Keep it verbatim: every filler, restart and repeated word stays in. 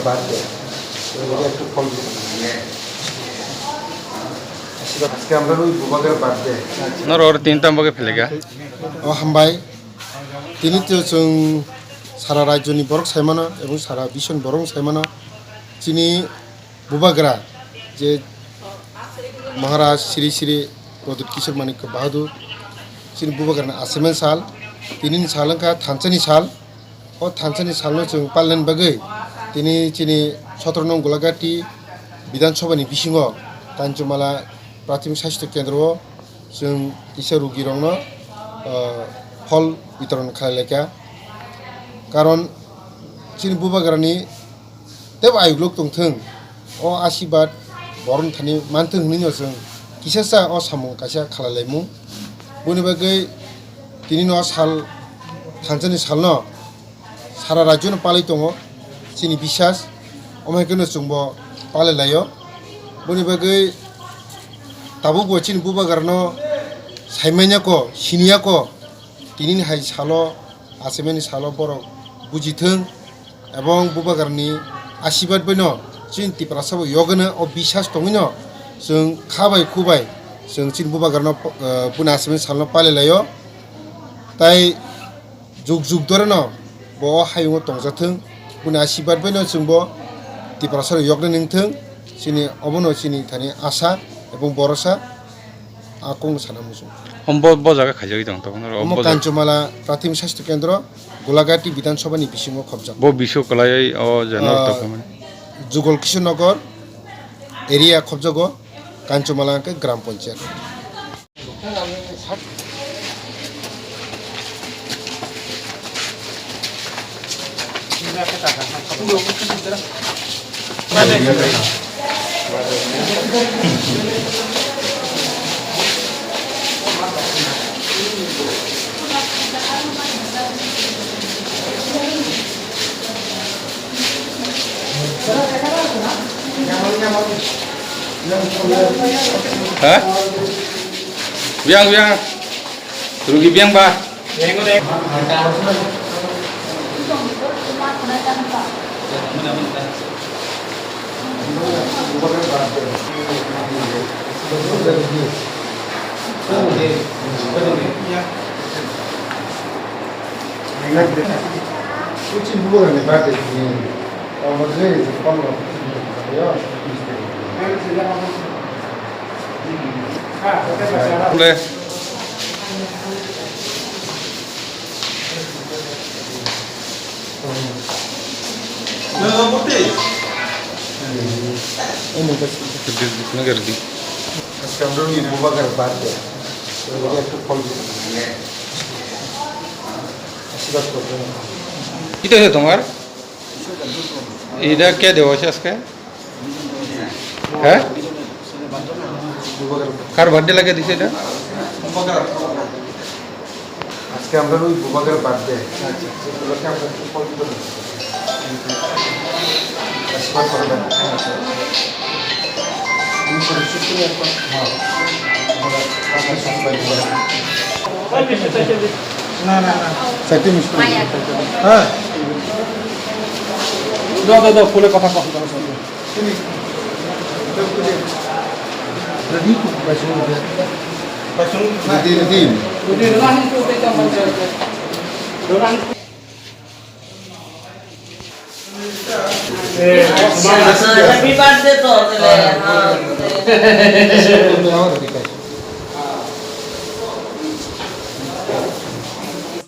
Birthday. Obo ektu phol di. Aswk khe amrani bubagra birthday. Norok oro tin tam bagwi phailaiga. O hambai. Tini to chwng sara rajyoni borok saimano ebong sara biswni borok saimano. Chini bubagra je Maharaj Sri Sri Pradyut Kishore Manikya Bahadur, chini bubagrani achievement sal, tinini sal wngkha thansani sal. O thansani salno chwng palnani bagwi tini chini sotro nong Golagati Bidhan Sabhani bisingo Kanchumala Prathimik Sasthya Kendro o chwng kisa rugirokno, ah, phol bitoron khlai laikha. Karon chini bubagrani tebo ayuklok tongthwng, o asibad borokni thani manthwng hwnwi no chwng kisa cha o samung kaisa khlai laimung. Boni bagwi tini no sal, thansani salno sara rajyo no palwi tongo, chini biswas, omo hai kheno chwngbo palwi laio. Boni bagwi tabukbo chini bubagrano saimanya ko, siniya ko, tinini hai salo, achaimani salo borok bujithwng, ebong bubagrani asibad baino chini Tiprasa bo yogwino o biswas tongwino chwng kha bai khu bai chwng chini bubagrano, eh, buni achaimani salno palwi laio. Tai jug jug doreno bo o hayungo tongjathwng, buni asibad baino chwngbo Tiprasa rok yoknai nungthwng, chini obono chini thani asa ebong borosa. A kung sana muchung. Om bo, bo jaga khaijagwi tong, tong, omo bo jaga. Kanchumala Prathimik Sasthya Kendro, Golagati Bidhan Sabhani bisingo khobjak. Bo bisingo kwlaiwi o je norok Ah, tongkha mani. Jugol Kishore Nagar area khobjago, Kanchumala hwnkhe Gram Panchayat. Ha? Biang, biang. Rugi biang ba? Ita se tomar? Ida kya dewa se aske? He? Kar birthday lage dise ida? Aske amra oi bubagra birthday. Acha, acha. Ito lage amra ito call dito. Aswad kore da. Acha, acha. Ini kore shooting apa? Ha. Na, na, na. Satu mesti. Maya. Ha. Do, do, do, phone-e kotha kotha. Happy birthday to, tele.